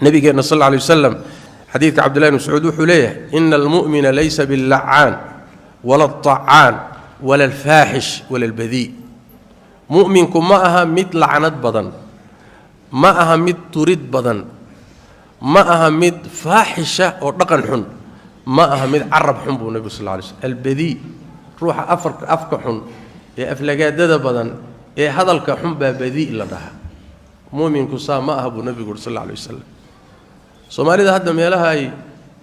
Nabigeenna sal alla alay wasalam, xadiidka Cabdillahi bn Mascuud, wuxuu leeyahay: "Ina almu'mina laysa billacaan wala alطacaan wala alfaaxish wala albadii." Mu'minku ma aha mid lacnad badan, ma aha mid turid badan, ma aha mid faaxisha oo dhaqan xun, ma aha mid carab xun buu nebigu sal lla lay slm. Albadii, ruuxa afarka afka xun ee aflagaadada badan ee hadalka xun baa badii la dhahaa. Mu'minku saa ma aha buu nebigu uri sal alla alay wasalam. Soomaalida hadda meelaha ay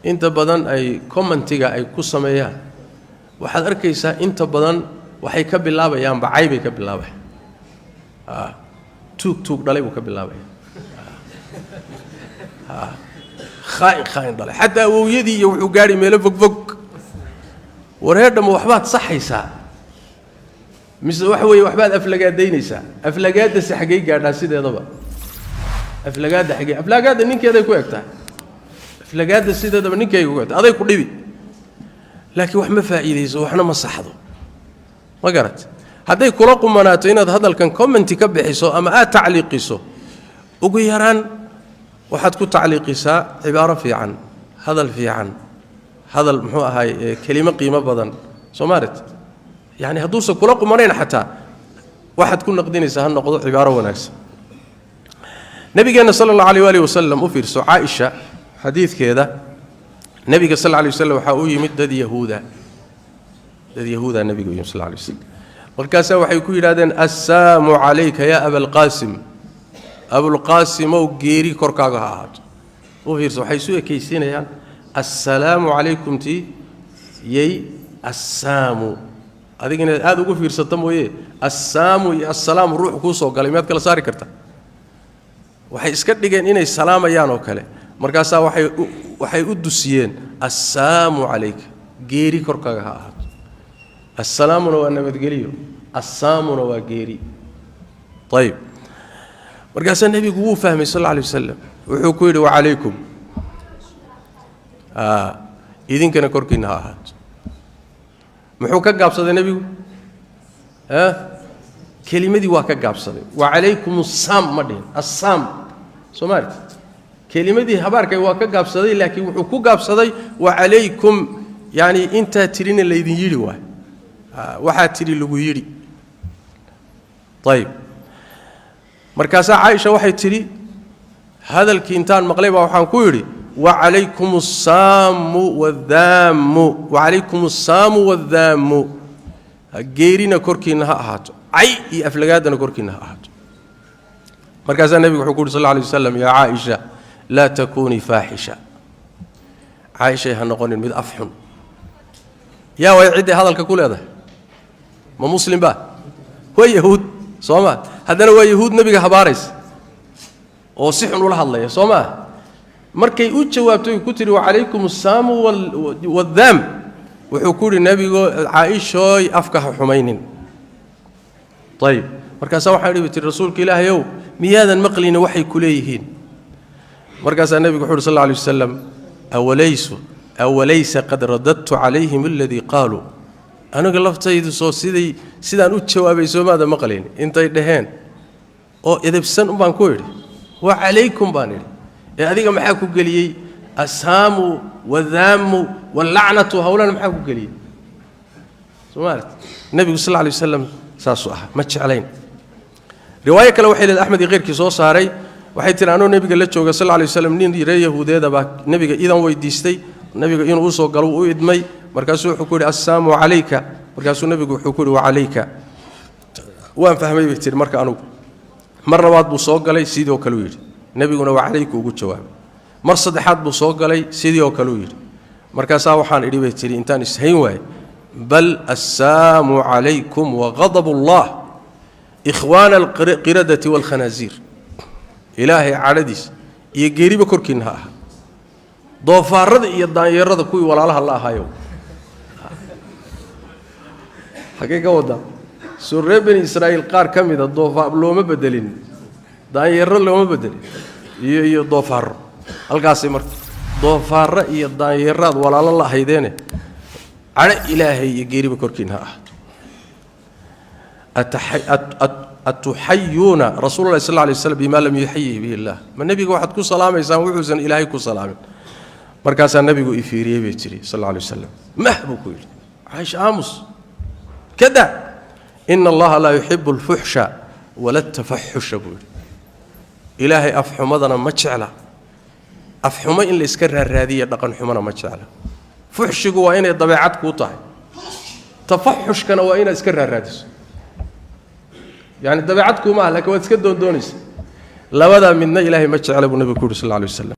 inta badan ay commentiga ay ku sameeyaan, waxaad arkaysaa inta badan waxay ka bilaabayaan bacay bay ka bilaabayan. Tuug tuug dhalay buu ka bilaabaya, khaa'in khaa'in dhalay, xataa awowyadii iyo wuxuu gaadhi meelo fogfog. Wareedhama, waxbaad saxaysaa mise waxa weeye waxbaad aflagaadaynaysaa? Aflagaadase xaggay gaadhaa sideedaba? Aflagaadda xaggee? Aflagaadda ninkeeday ku eg tahay. Aflagaadda sideedaba ninkayga ku egtahay, aday ku dhibi, laakiin wax ma faa'iidayso, waxna ma saxdo. Ma garat? Hadday kula qumanaato inaad hadalkan commenti ka bixiso ama aad tacliiqiso, ugu yaraan waxaad ku tacliiqisaa cibaaro fiican, hadal fiican, hadal muxuu ahaay, kelimo qiimo badan. Soo maaret? Yacni hadduusan kula qumanayn xataa, waxaad ku naqdinaysaa ha noqdo cibaaro wanaagsan. Nabigeenna sala allahu alayh waalihi wasalam, u fiirso Caaisha xadiidkeeda, nebiga sal alay waslam waxaa u yimid dad yahuuda. Dad yahuuda nebiga u yimid sal alay waslam. Markaasaa waxay ku yidhahdeen: "Assaamu calayka yaa Abalqaasim." Abulqaasimow, geeri korkaaga ha ahaato. U fiirso, waxay isu ekaysiinayaan assalaamu calaykum tii yay assaamu. Adiga inaad aada ugu fiirsato mooye, assaamu iyo assalaamu ruuxu kuu soo galay miyaad kala saari karta? Waxay iska dhigeen inay salaamayaan oo kale. Markaasaa waxay u dusiyeen: "Assaamu calayka," geeri korkaaga ha ahaato. Assalaamuna waa nabadgeliyo, assaamuna waa geeri. Ayib, markaasaa nebigu wuu fahmay sal alla alay wasalam. Wuxuu ku yidhi: "Wacalaykum," idinkana korkiinna ha ahaato. Muxuu ka gaabsaday nebigu? Kelimadii waa ka gaabsaday. "Wacalaykum assaam" ma dhihin. Assaam, soo ma arti? Kelimadii habaarkay waa ka gaabsaday, laakiin wuxuu ku gaabsaday "wacalaykum", yacni intaa tidhina laydin yidhi waay, waxaa tidhi lagu yidhi. Ayib, markaasaa Caaisha waxay tidhi: hadalkii intaan maqlay baa waxaan ku yidhi: "Wacalaykum assaamu waaddaammu, wacalaykum assaamu waaddaammu," geerina korkiinna ha ahaato, cay iyo aflagaadana korkiinna ha ahaato. Markaasaa nebigu wuxuu ku yuri sal alla alay waslam: "Yaa Caaisha, laa takuunii faaxisha." Caaishay, ha noqonin mid af xun. Yaa way cidday hadalka ku leedahay? Ma muslim ba? Waa yahuud, soo ma? Haddana waa yahuud nebiga habaaraysa oo si xun ula hadlaya, soo maa? Markay u jawaabtay, ku tidhi "wacalaykum assaamu waaddaam," wuxuu ku yidhi nebigu: "Caaishooy, afka ha xumaynin." Ayib, markaasaa waxaa idhi tiri: "Rasuulka Ilaahayow, miyaadan maqlina waxay ku leeyihiin?" Markaasaa nebigu wuxu uhi sal alla alay wasalam: "Awalaysa qad radadtu calayhim aladii qaaluu?" Aniga laftaydu soo siday sidaan u jawaabay soomaada maqlayn? Intay dhaheen oo edebsan un baan ku idhi "wa calaykum" baan idhi. Ee adiga maxaa ku geliyey assaamu wadaamu wallacnatu? Howlana maxaa ku geliyey? Soo ma aragti? Nebigu sal alay wasalam saasuu ahaa, ma jeclayn. Riwaayo kale waxay leedahay, Axmed iyo keyrkii soo saaray, waxay tihi: anuu nebiga la jooga sal alay waslam, nin reer yahuudeeda baa nebiga idan weydiistay nebiga inuu usoo galo. U idmay. Markaasuu wuxuu ku yidhi: "Assaamu calayka." Markaasuu nebigu wuxuu ku yidhi: "Wacalayka." Waan fahmay, bay tihi. Marka anugu mar labaad buu soo galay, sidii oo kale uu yidhi. Nebiguna "wacalayka" ugu jawaabay. Mar saddexaad buu soo galay, sidii oo kale uu yidhi. Markaasaa waxaan idhi, bay tihi, intaan ishayn waayey: "Bal assaamu calaykum waqadab allah, ikhwaana alqiradati waalkhanaasiir." Ilaahay cadhadiis iyo geeriba korkiinna ha aha, doofaarada iyo daanyeerada kuwii walaalaha la ahaayo. Xaggee ka wadaa? Soo reer Bani Israa'iil qaar ka mida doofaar looma bedelin, daanyeero looma bedelin iyo doofaarro? Halkaasay marka doofaarro iyo daanyeeraad walaalo la ahaydeene, cadho Ilaahay iyo geeriba korkiinna ha ahaato. Atuxayuuna rasuul llahi sal lay slam bima lam yuxayihi bihi illah? Ma nebiga waxaad ku salaamaysaan wuxuusan Ilaahay ku salaamin? Markaasaa nebigu ifiiriyey, bay tiri, sal alla alay wasalam. "Mah," buu ku yidhi, "Caaisha, aamus kada. Ina Allaha laa yuxibu alfuxsha wala tafaxusha," buu yidhi. Ilaahay afxumadana ma jecla, afxumo in la iska raarraadiya dhaqan xumona ma jecla. Fuxshigu waa inay dabeecad kuu tahay, tafaxushkana waa inaad iska raarraadiso. Yani dabeecad kuuma ah, lakin waad iska doondoonaysa. Labadaa midna Ilaahay ma jecla, buu nebigu ku yidhi sal alla alay waslam.